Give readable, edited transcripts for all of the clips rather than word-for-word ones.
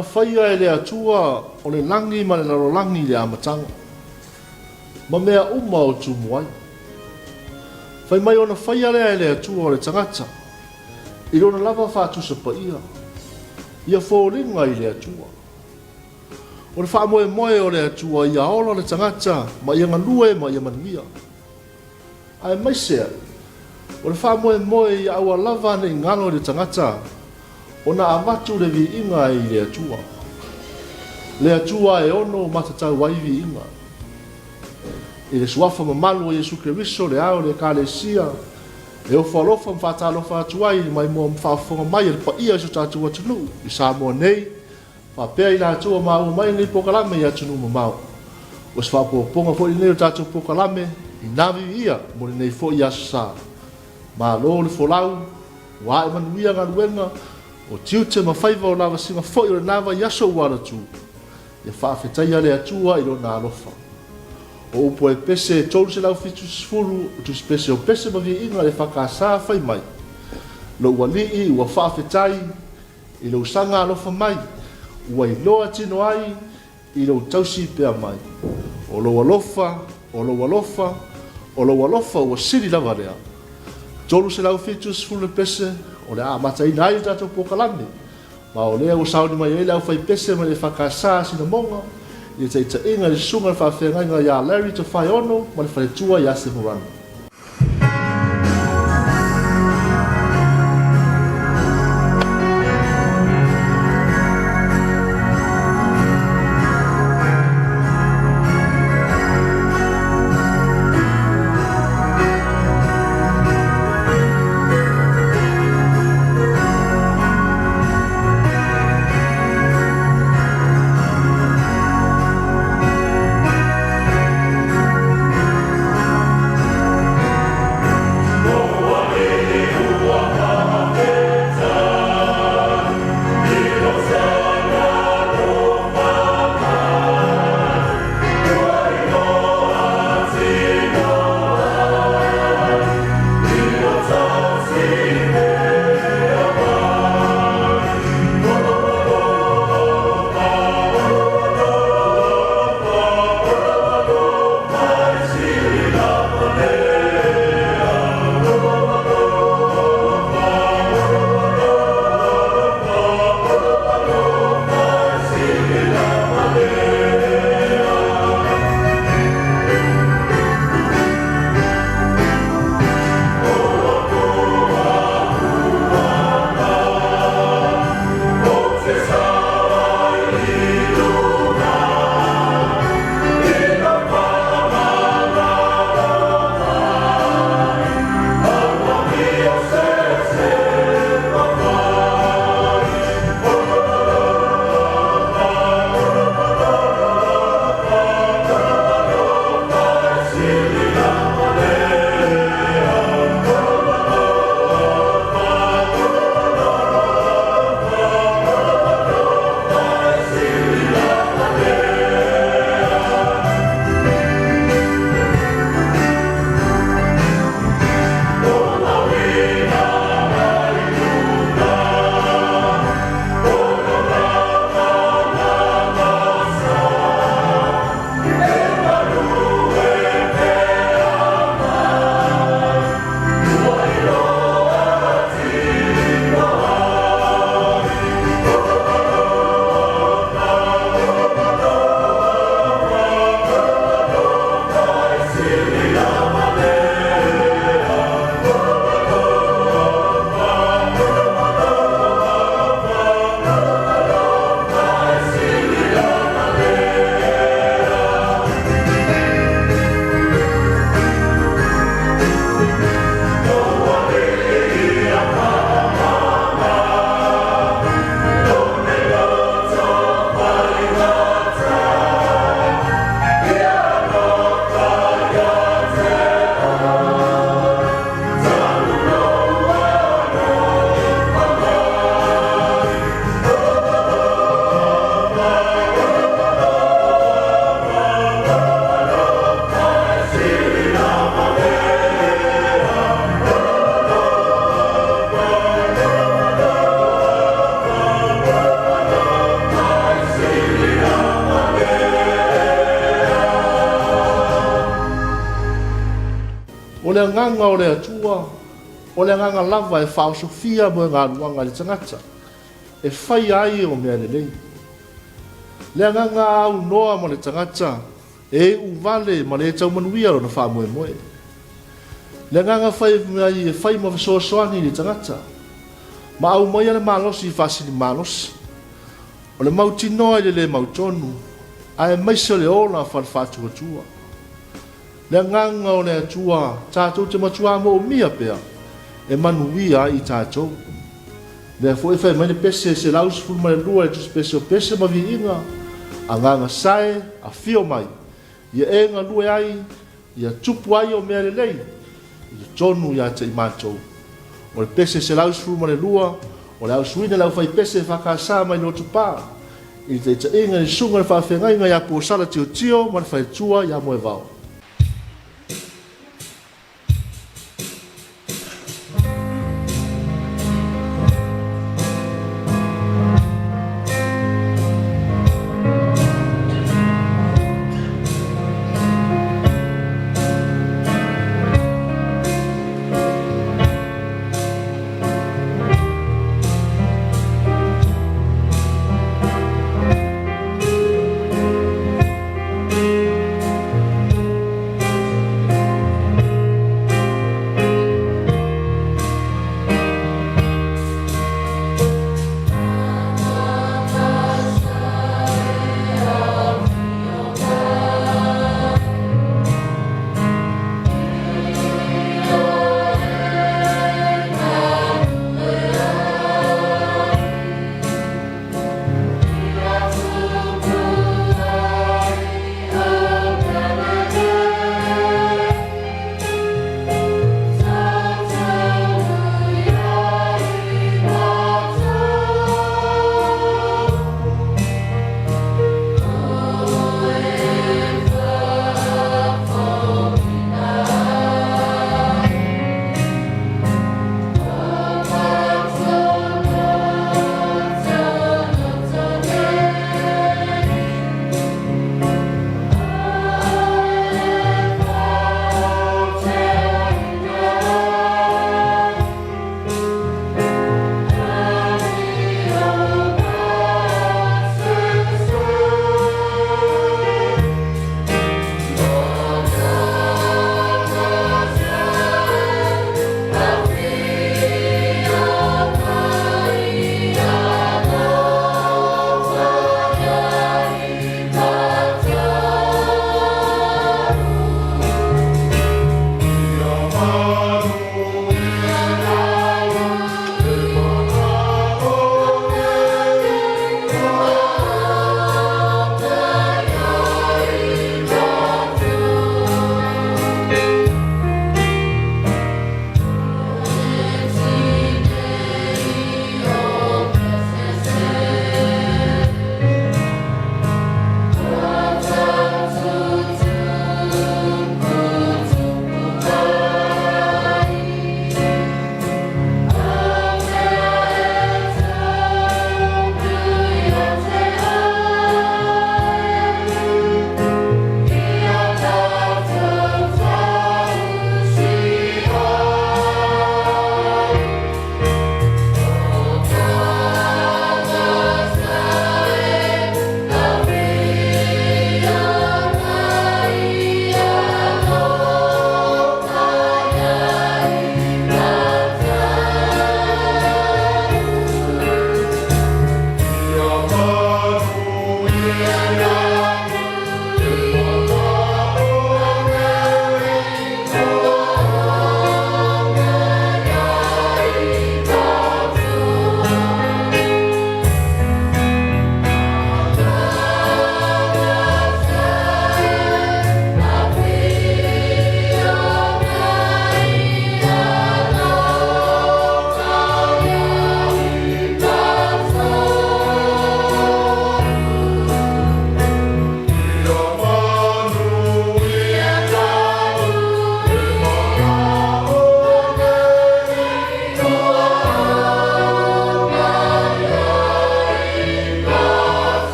Na faia e le Atua o le lagi ma le lalolagi i le amataga, ma mea uma o tumu ai. Fai mai ona faia lea e le Atua o le tagata, i lona lava faatusa paia, ia foliga i le Atua. O le faamoemoe o le Atua ia ola le tagata ma ia galue ma ia manuia. Aemaise ai, o le faamoemoe ia aua lava ne i galo i le tagata ona avatu le viiga i le Atua. Le Atua e ono matatau ai viiga. I le Suafa mamalu o Iesu Keriso, le Ao o le Ekalesia, e ofo alofa ma faatalofa atu ai i le maimoa faafofoga mai a le paia o si o tatou atunuu i Samoa nei, Faapea i latou ua maua mai lenei polokalame i atunuu mamao. O se faaopoopoga foi lenei o le tatou polokalame i nā viviia mo lenei foi Aso Sa. Malo le folau, ua ae manuia galuega, o tiute ma faiva o lavasiga foi o lena vaiaso ua alatu. Ia faafetaia le Atua i Lona alofa. O upu a Epese 370, o tusipese o pese ma viiga le FKS fai mai, Lou Alii ua faafetai, I lou saga alofa mai, ua iloa tino ai i lou tausi pea mai. O lou alofa, o lou alofa, o lou alofa ua sili lava lea. 370 le pese o le a amataina ai le tatou polokalame, ma o lea ua sauni mai ai le aufaipese mai le EFKS a Sinamoga i le taitaiga i le Susuga i le Faafeagaiga ia Larry Tofaeono ma le faletua ia Semurano. O le Agaga o le Atua, o le Agaga lava e faaosofia moegaluaga i le tagata, e faia ai o mea lelei. Le Agaga aunoa ma le tagata, e iu vale ma le tau manuia lona faamoemoe. Le Agaga fai mai e fai ma fesoasoani i le tagata, ma aumaia le malosi faasilimalosi. O le mautinoa i le le mautonu, aemaise o le ola falefaatuatua. Le Agaga o le Atua tatou te matuā moomia pea e manuia ai i tatou. Lea foi e fai mai le pese 112 i le Tusi Pese o Pese ma Viiga, Agaga sae, afio mai, ia e galue ai, ia tupu ai o mea lelei i totonu ia te i matou. O le pese 112, o le ausuina e le aufaipese EFKS mai Lotopa, i le taitaiga i le Susuga i le Faafeagaiga ia Posala Tiotio ma le Faletua ia Moevao.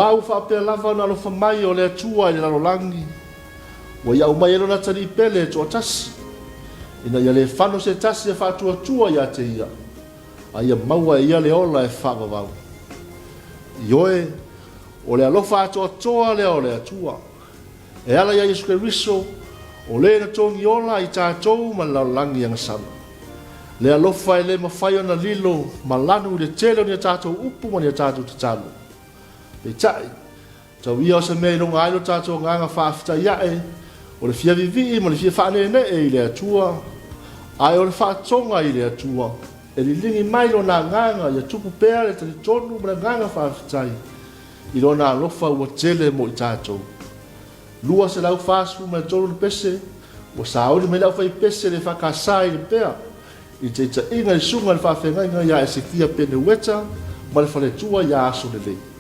Auā ua faapea lava ona alofa mai o le Atua i le lalolagi, ua Ia aumai ai Lona Atalii pele e toatasi, ina ia le fano se tasi e faatuatua ia te Ia, a ia maua e ia le ola e faavavau. Ioe, o le alofa atoatoa lea o le Atua, e ala iā Iesu Keriso, o le na togi ola ai tatou ma le lalolagi agasala. Le alofa e le mafai ona lilo ma lanu i le tele o ni a tatou upu ma ni a tatou tatalo. Peitai, tau ia o se mea e iloga ai lo tatou agaga faafetai ae, o le fia vivii ma le fia faaneenee i le Atua, ae o le faatoga i le Atua, e liligi mai Lona agaga ia tupu pea le talitonu ma le agaga faafetai i Lona alofa ua tele mo i tatou. 243 le pese ua sauni mai le aufaipese le EFKS i Lepea i le taitaiga i le Susuga i le Faafeagaiga ia Esekia Peneueta ma le faletua ia Asolelei.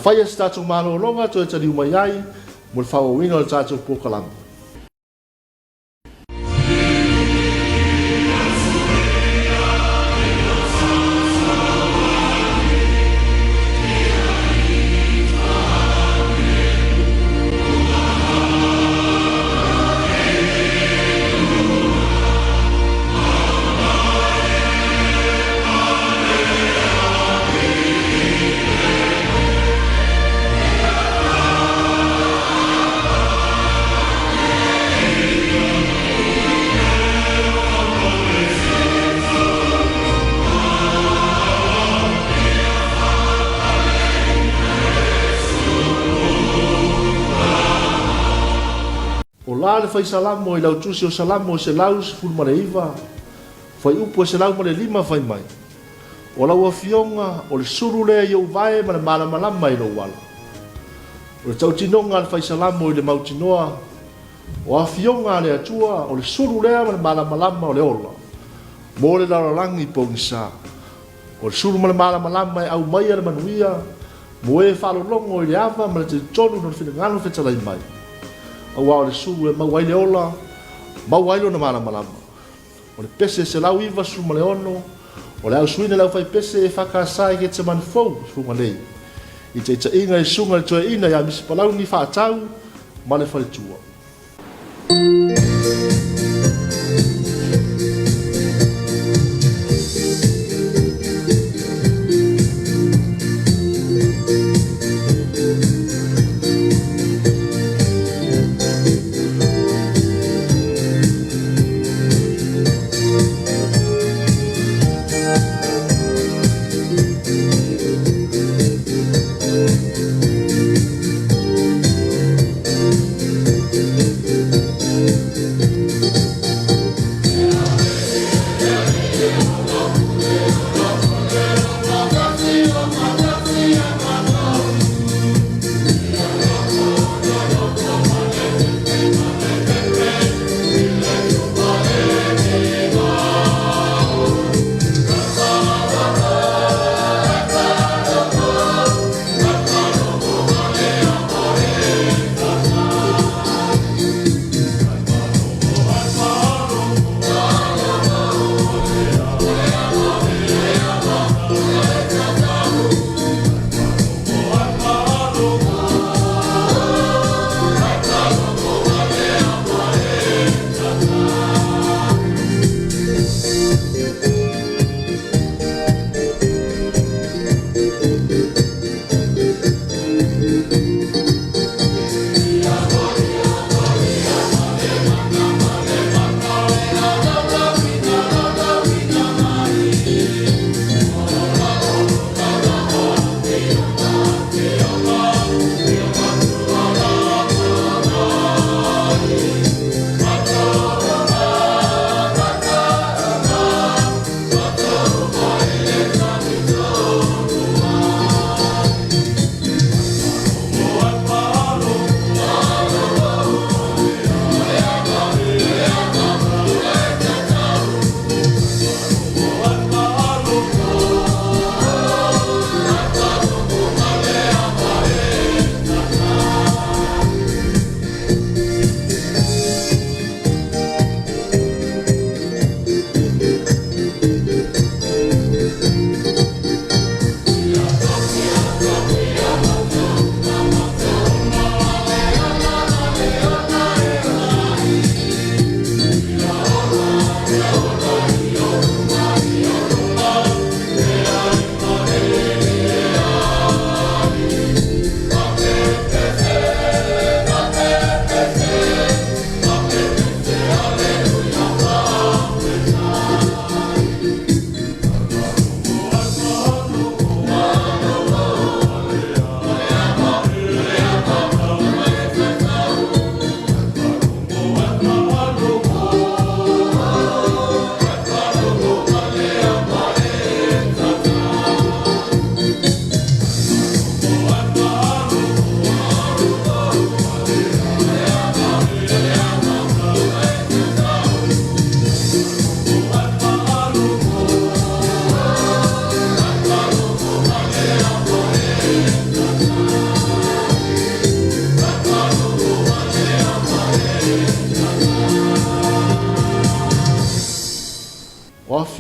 Faia se tatou malologa toe taliu mai ai mo le faaauauina o le tatou polokalame. O la le Fai Salamo i lau Tusi o Salamo 119, fuaiupu e 105 fai mai, O lau Afioga, o le sulu lea i ou vae ma le malamalama i lou ala. O le tautinoga a le Fai Salamo i le mautinoa, o Afioga a le Atua, o le sulu lea ma le malamalama o le ola, mo le lalolagi pogisa. O le sulu ma le malamalama e aumaia le manuia mo e faalologo i le ava ma le talitonu no le finagalo fetalai mai. Aua o le sulu e maua ai le ola, maua ai lona malamalama. O le pese 196, o le ausuina e le aufaipese EFKS i Getsemane Fou i Fugalei, i taitaiga i le Susuga i le Toeaina ia Misi Palauni Faatau ma le faletua.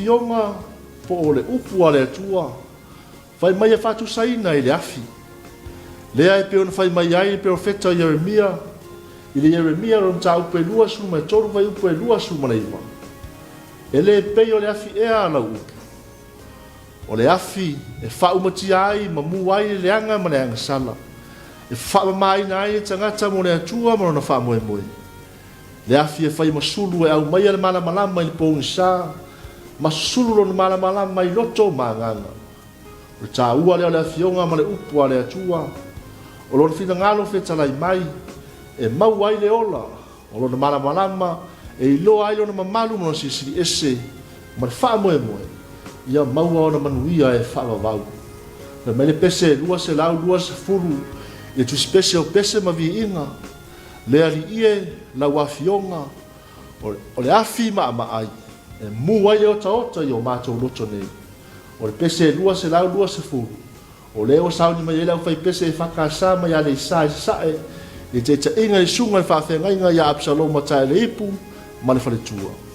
Afioga po o le Upu a le Atua, fai mai e faatusaina i le afi. Lea e pei ona fai mai ai le perofeta o Ieremia, i le Ieremia lona mataupu e 23 fuaiupu e 29, E le pei o le afi ea lau upu, o le afi e faaumatia ai ma mu ai le leaga ma le agasala, e faamamaina ai le tagata mo le Atua ma lona faamoemoe. Le afi e fai ma sulu e aumaia le malamalama i le pogisa, ma susulu lona malamalama i loto ma agaga. O le taua lea o le Afioga ma le Upu a le Atua, o Lona finagalo fetalai mai, e maua ai le ola, o Lona malamalama, e iloa ai Lona mamalu ma Lona Silisili Ese, ma le faamoemoe, ia maua ona manuia e faavavau. Fai mai le pese e 220 i le tusipese o Pese ma Viiga, Le Alii e, lau Afioga, o le afi maamaai, e mu ai le otaota i o matou loto nei. O le pese e 220, o lea ua sauni mai ai le aufaipese EFKS mai Aleisa i Sasae, i le taitaiga i le Susuga i le Faafeagaiga ia Absaloma Taeleipu ma le faletua.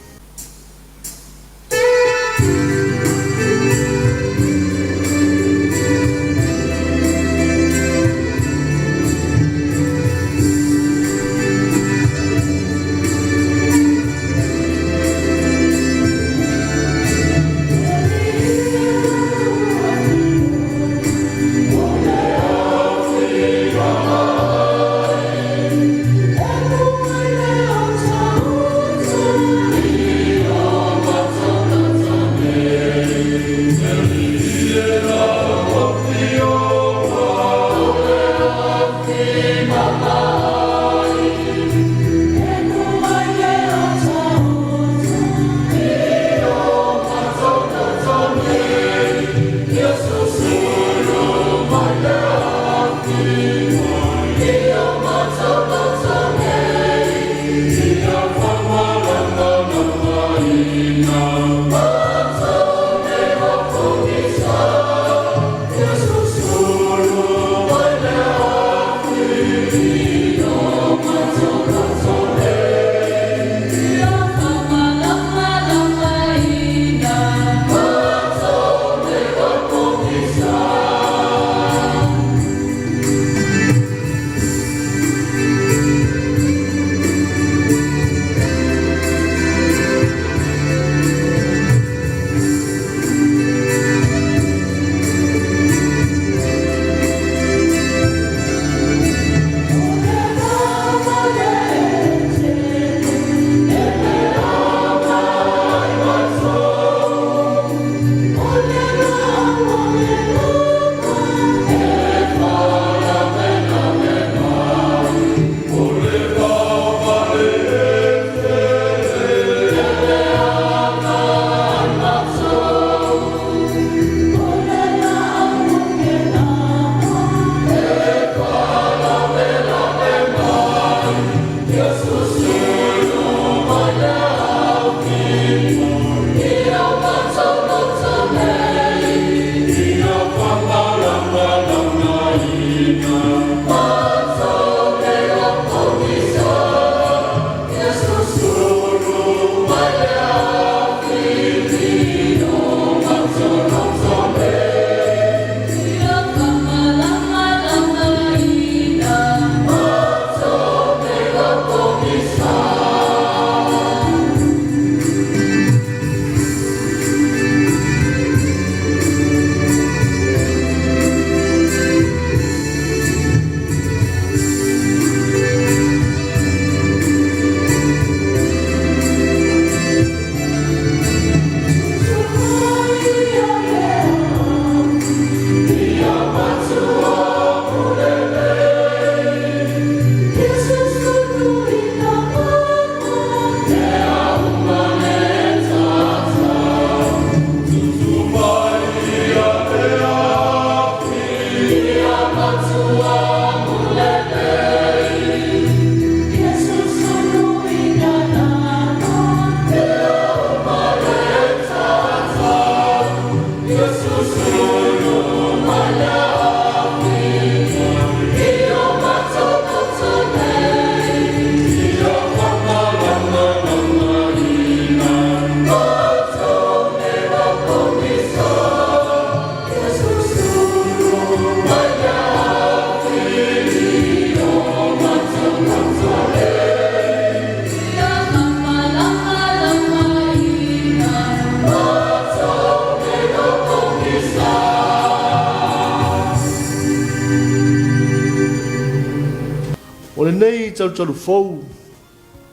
talutalu fou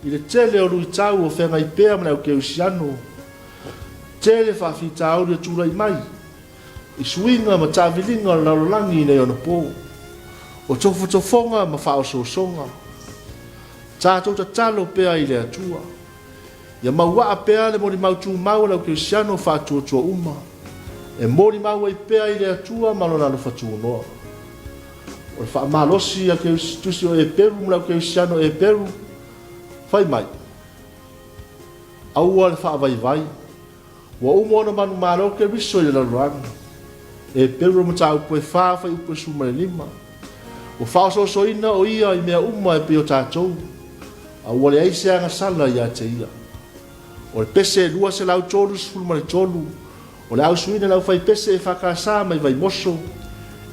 i le tele o luitau o feagai pea ma le au kerisiano, tele faafitauli e tulai mai i suiga ma taaviliga o le lalolagi i nei ona po, o tofotofoga ma faaosoosoga. Tatou tatalo pea i le Atua ia mauaa pea le molimau tumau a le au kerisiano faatuatua uma e molimau ai pea i le Atua ma Lona alofa tunoa. O le faamalosi a Tusi o Eperu ma le au kerisiano Eperu, fai mai, Aua le faavaivai, ua uma ona manumalo Keriso i le lalolagi. Eperu o le mataupu e 4 fuaiupu e 15. Ua faaosoosoina o ia i mea uma e pei o tatou, a ua leai se agasala ia te ia. O le pese 233 o le ausuina e le aufaipese EFKS mai Vaimoso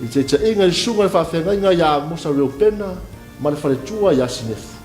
i le taitaiga i le susuga i le faafeagaiga ia Amosa Reupena ma le faletua ia Sinefu.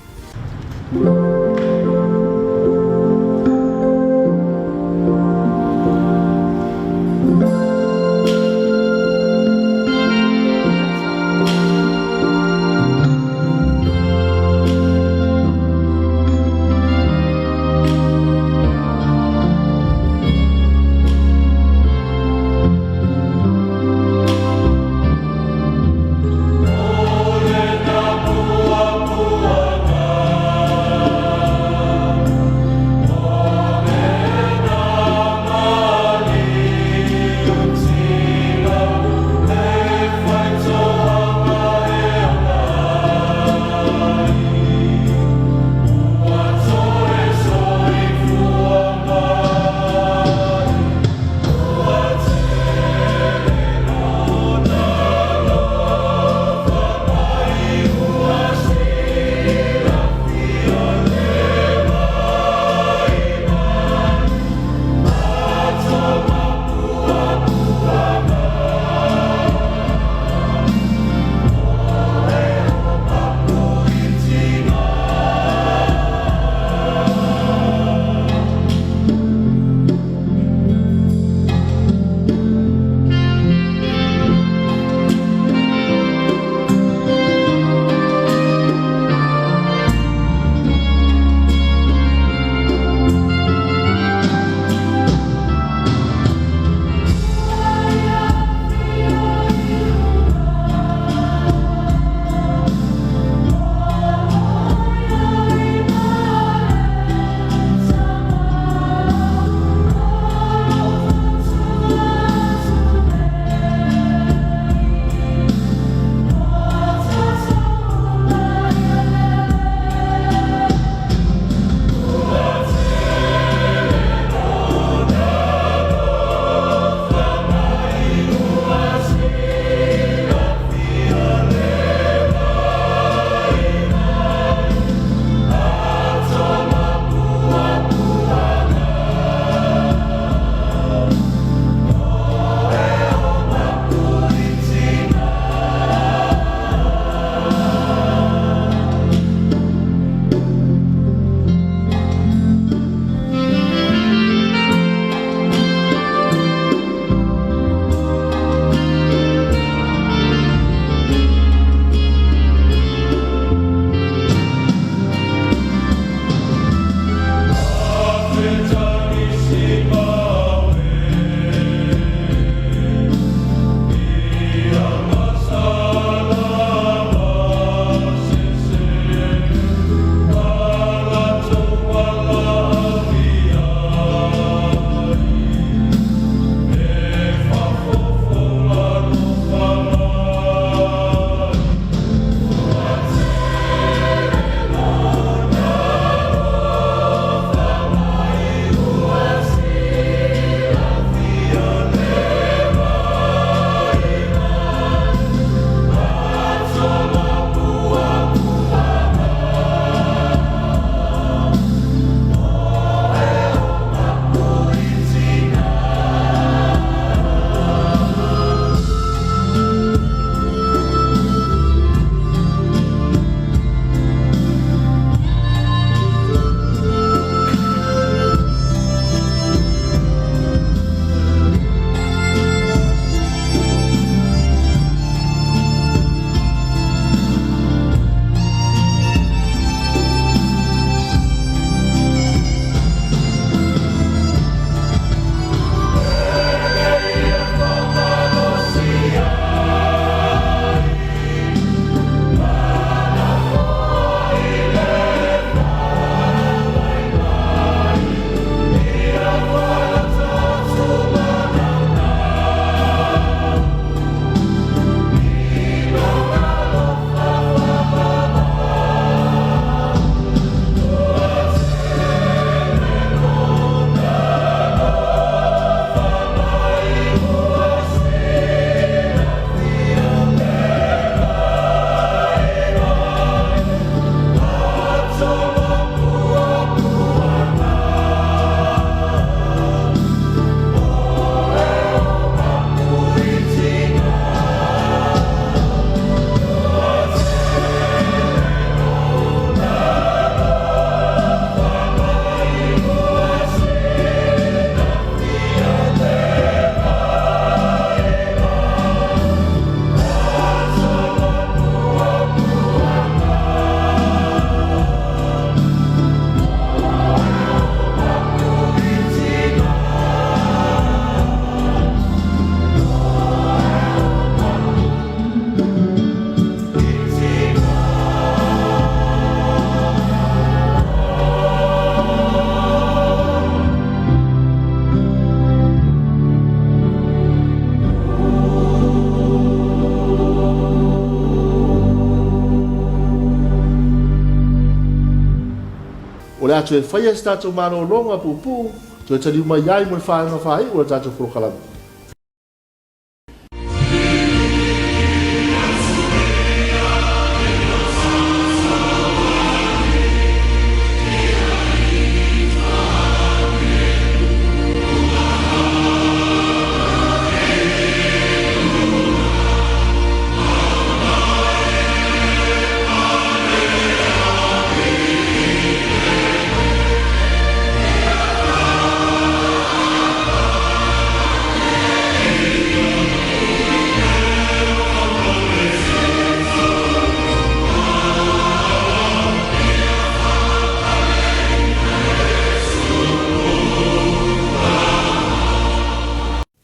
O le a toe faia se tatou malologa puupuu toe taliu mai ai mo le faaiuga faaiu o le tatou polokalame.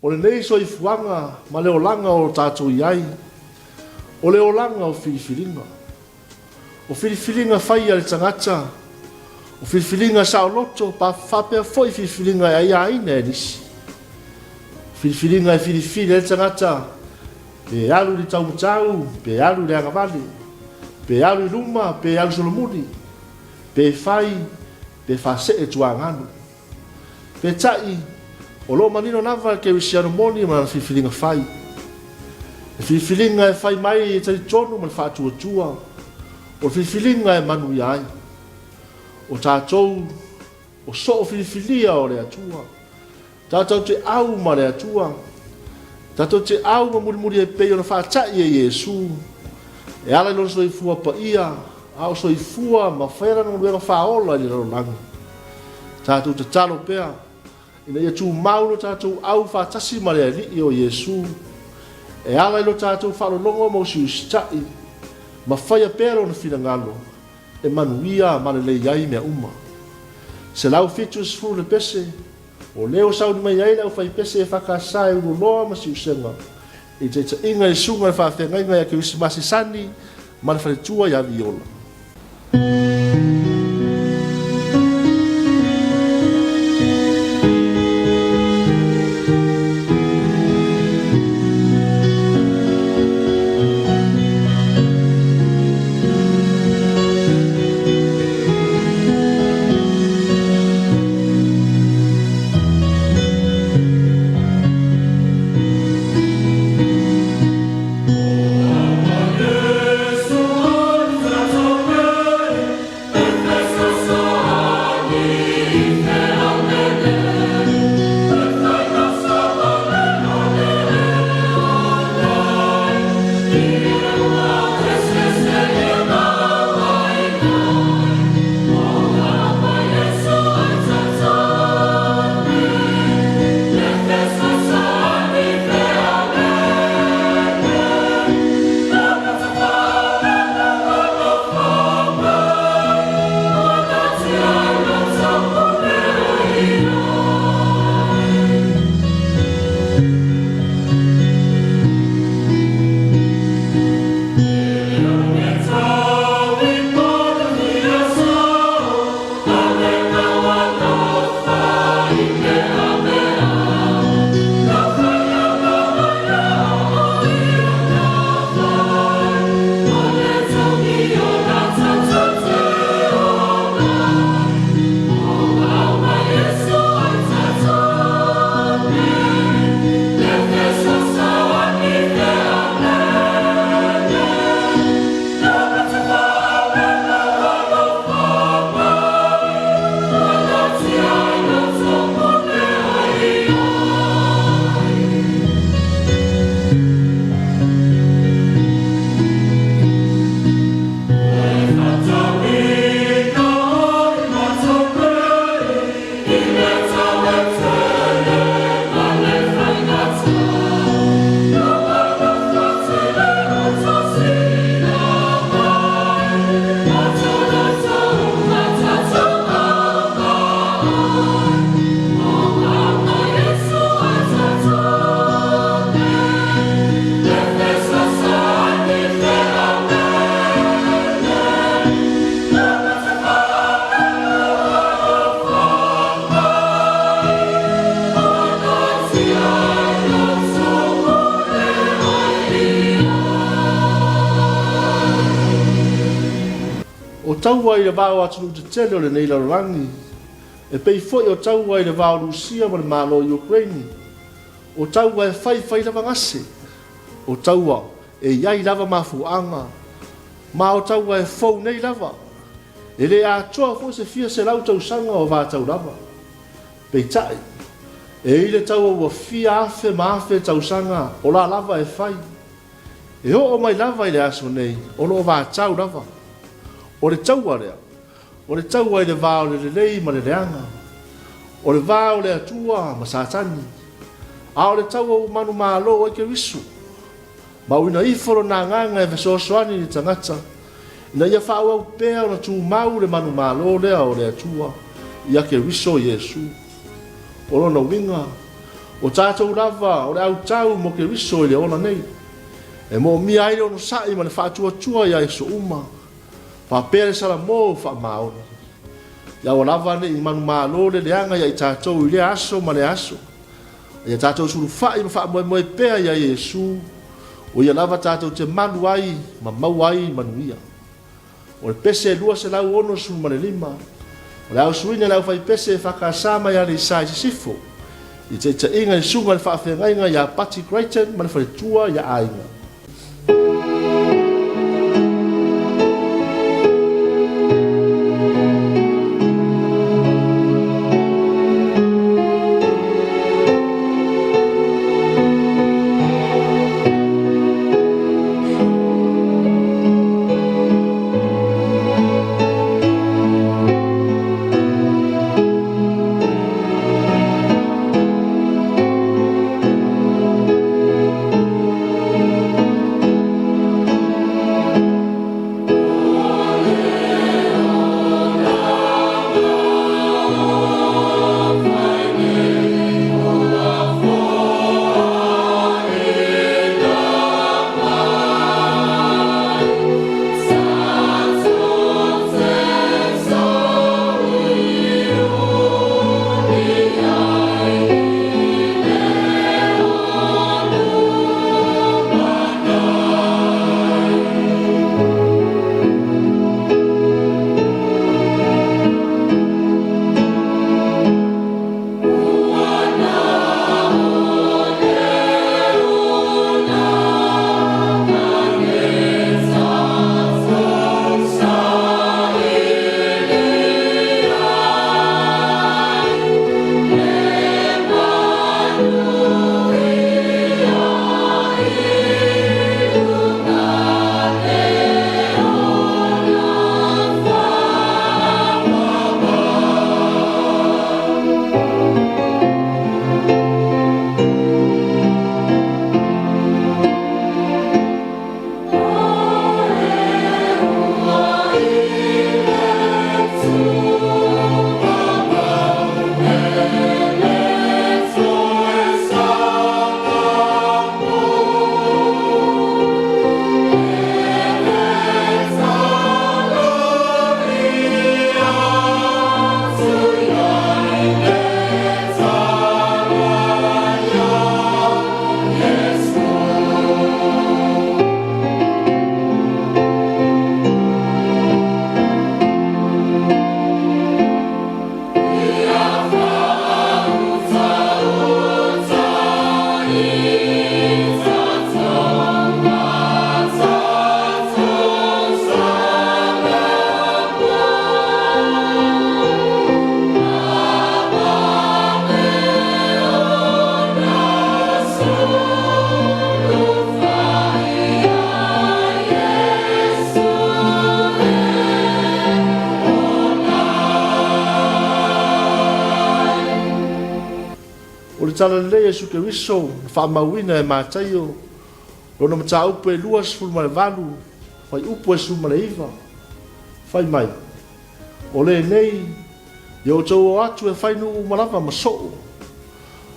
O lenei soifuaga ma le olaga o tatou i ai, o le olaga o filifiliga. O filifiliga fai a le tagata, o filifiliga saoloto faapea foi filifiliga e aiaina e nisi. O filifiliga e filifili ai le tagata pe alu i le taumatau, pe alu i le agavale, pe alu i luma, pe alu solomuli, pe fai, pe faasee tuaganu. Peitai, o lo o manino lava le kerisiano moni ma lana filifiliga fai. Le filifiliga e fai mai e talitonu ma le faatuatua, o le filifiliga e manuia ai. O tatou, o soo filifilia o le Atua. Tatou te au ma le Atua. Tatou te au ma mulimuli e pei ona faatai e Iesu, e ala i lona soifua paia, a o soifua ma faia lana galuega faaola i le lalolagi. Tatou tatalo pea ina ia tumau lo tatou au faatasi ma le Alii o Iesu, e ala i lo tatou faalologo ma usiusitai, ma faia pea lona finagalo e manuia ma lelei ai mea uma. 170 le pese, o lea ua sauni mai ai le aufaipese EFKS e Ululoloa ma Siusega i le taitaiga i le Susuga i le Faafeagaiga ia Kerisimasi Sani ma le faletua ia Viola. taua i le va o atunuu tetele o lenei lalolagi, e pei foi o taua i le va o Lusia ma le Malo o Ukraine, o taua e fai fai lava gase, o taua e i ai lava mafuaaga, ma o taua e fou nei lava, e le atoa foi se fia selau tausaga o vatau lava. Peitai, e i le taua ua fia afe ma afe tausaga o la lava e fai. E oo mai lava i le aso nei, o lo o vatau lava. O le taua lea, o le taua i le va o le lelei ma le leaga, o le va o le Atua ma Satani, a o le taua ua manumalo ai Keriso. Mauina ifo lona agaga e fesoasoani i le tagata ina ia faaauau pea ona tumau le manumalo lea o le Atua ia Keriso Iesu. O lona uiga, o tatou lava o le autau mo Keriso i le ola nei, e moomia ai le onosai ma le faatuatua i aso uma, faapea le Salamo faamaoni. Ia aua lava ne i manumalo le leaga ia i tatou i lea aso ma lea aso. Ia tatou sulufai ma faamoemoe pea ia Iesu, o Ia lava tatou te malu ai ma maua ai manuia. O le pese 265, o le ausuina e le aufaipese EFKS mai Aleisa i Sisifo, i taitaiga i le Susuga i le Faafeagaiga ia Pati Crichton ma le faletua ia Aiga. O le Talalelei a Iesu Keriso na faamauina e Mataio, lona mataupu e 28, fuaiupu e 19, fai mai, O lenei, ia outou o atu e fai nuu uma lava ma soo,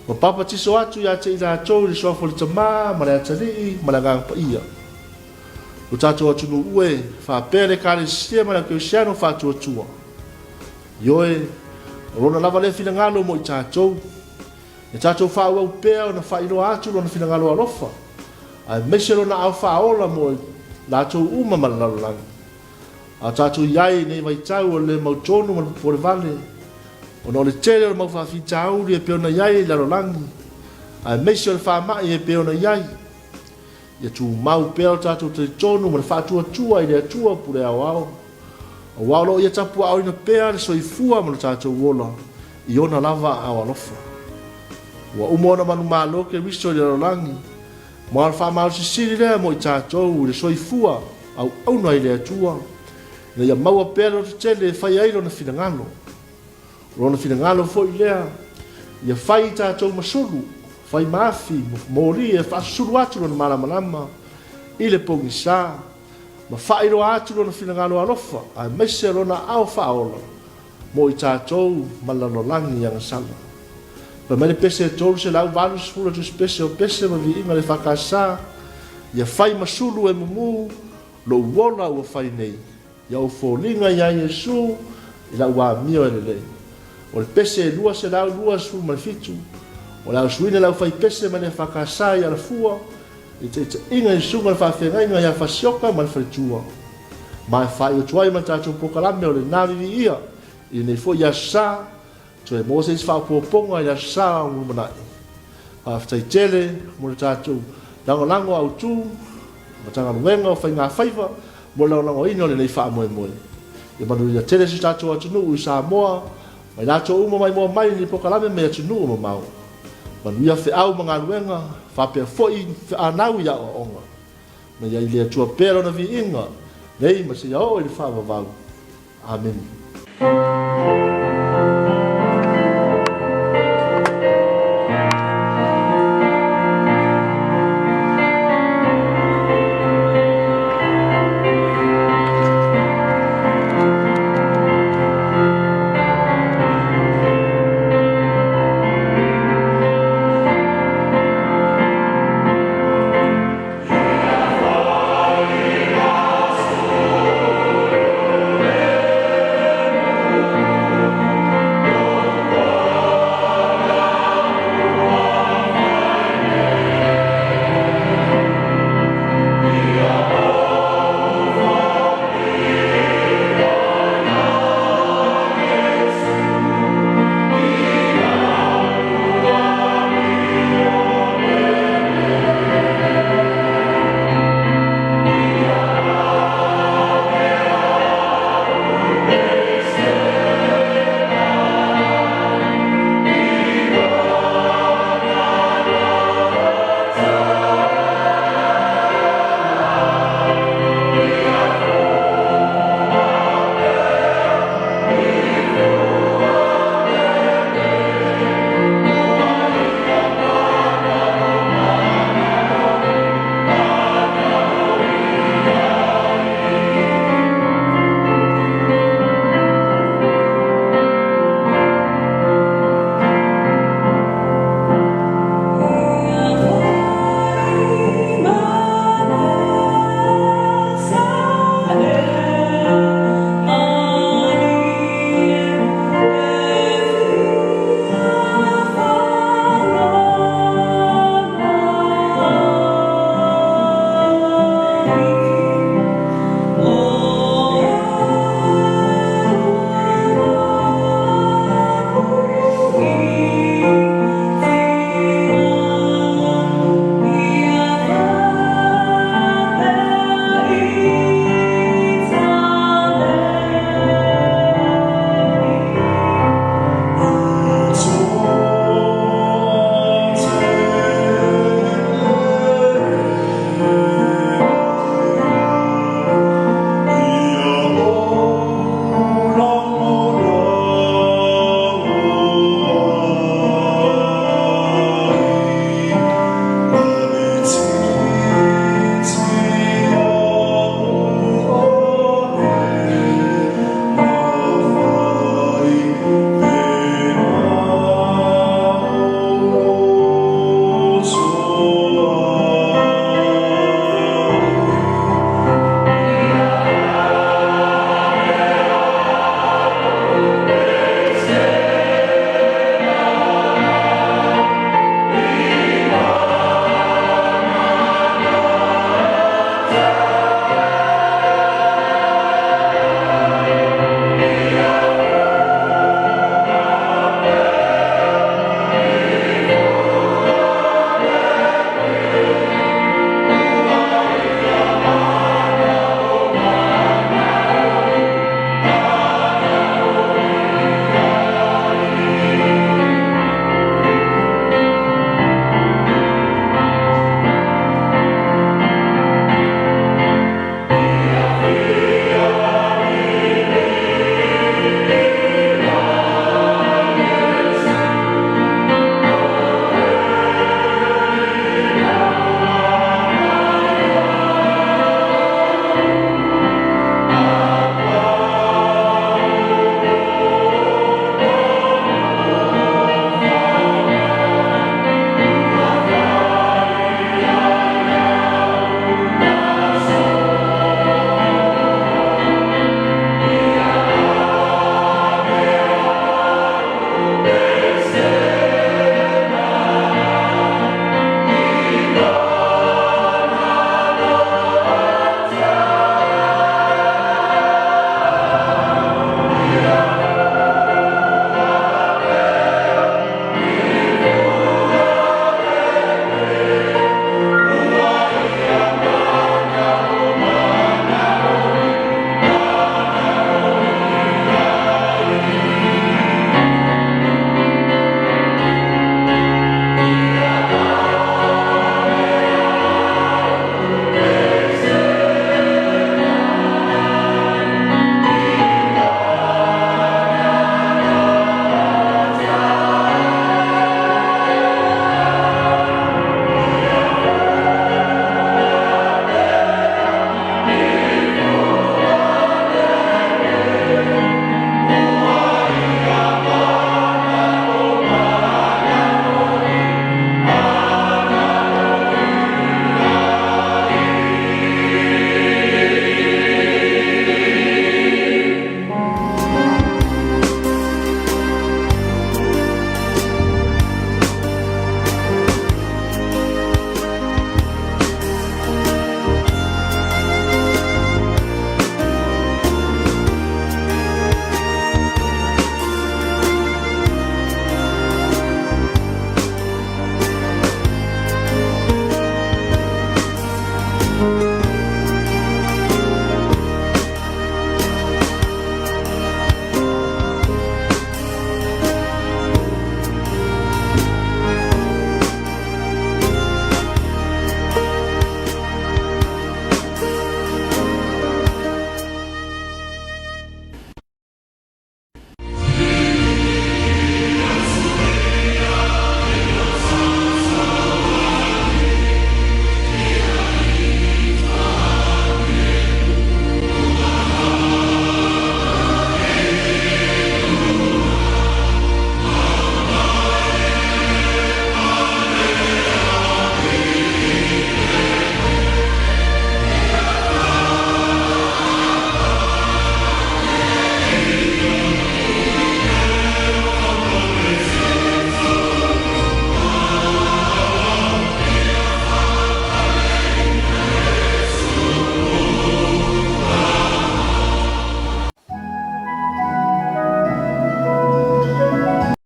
ma papatiso atu ia te i latou i le suafa o le Tama ma le Atalii ma le Agaga Paia. Lo tatou atunuu e, faapea le Ekalesia ma le Kerisiano faatuatua. Ioe, o lona lava lea finagalo mo i tatou. Ia tatou faaauau pea ona faailoa atu lona finagalo alofa, aemaise lona ao faaola mo i latou uma ma le lalolagi. A o tatou i ai i nei vaitau o le le mautonu ma le popolevale, ona o le tele o le mau faafitauli e pei ona i ai i le lalolagi, aemaise o le faamai e pei ona i ai, ia tumau pea lo tatou talitonu ma le faatuatua i le Atua pule aoao, aua o lo o Ia tapuaaoina pea le soifua ma lo tatou ola i Ona lava aao alofa. Ua uma ona manumalo Keriso i le lalolagi, ma o le faamalosi sili lea mo i tatou i le soifua auauna i le Atua, ina ia maua pea le lototele e fai ai Lona finagalo. O Lona finagalo foi lea, ia fai i tatou ma sulu, fai ma afi, ma moli e faasusulu atu Lona malamalama i le pogisa, ma faailoa atu Lona finagalo alofa aemaise Lona aao faaola mo i tatou ma le lalolagi agasala. Fai mai le pese e 380 le tusipese o pese ma viiga le EFKS, ia fai ma sulu e mumu lou ola ua fai nei, ia ou foliga iā Iesu i lau amio e lelei. O le pese e 227, o le ausuina e le aufaipese mai le EFKS i Alafua, i le taitaiga i le susuga i le faafeagaiga ia Fasioka ma le faletua. Ma e faaiu atu ai ma le tatou polokalame o lena viviia i lenei foi Aso Sa, toe maua se isi faaopoopoga i le Aso Sa o lumanai. Faafetai tele mo le tatou lagolago autu Matagaluega o Faiga Faiva mo le lagolagoina o lenei faamoemoe. Ia manuia tele si o tatou atunuu i Samoa ma i latou uma maimoa mai i lenei polokalame mai atunuu mamao. Manuia feau ma galuega, faapea foi feanau i aoaoga. Ma ia i le Atua pea Lona viiga, nei ma seia oo i le faavavau. Amene.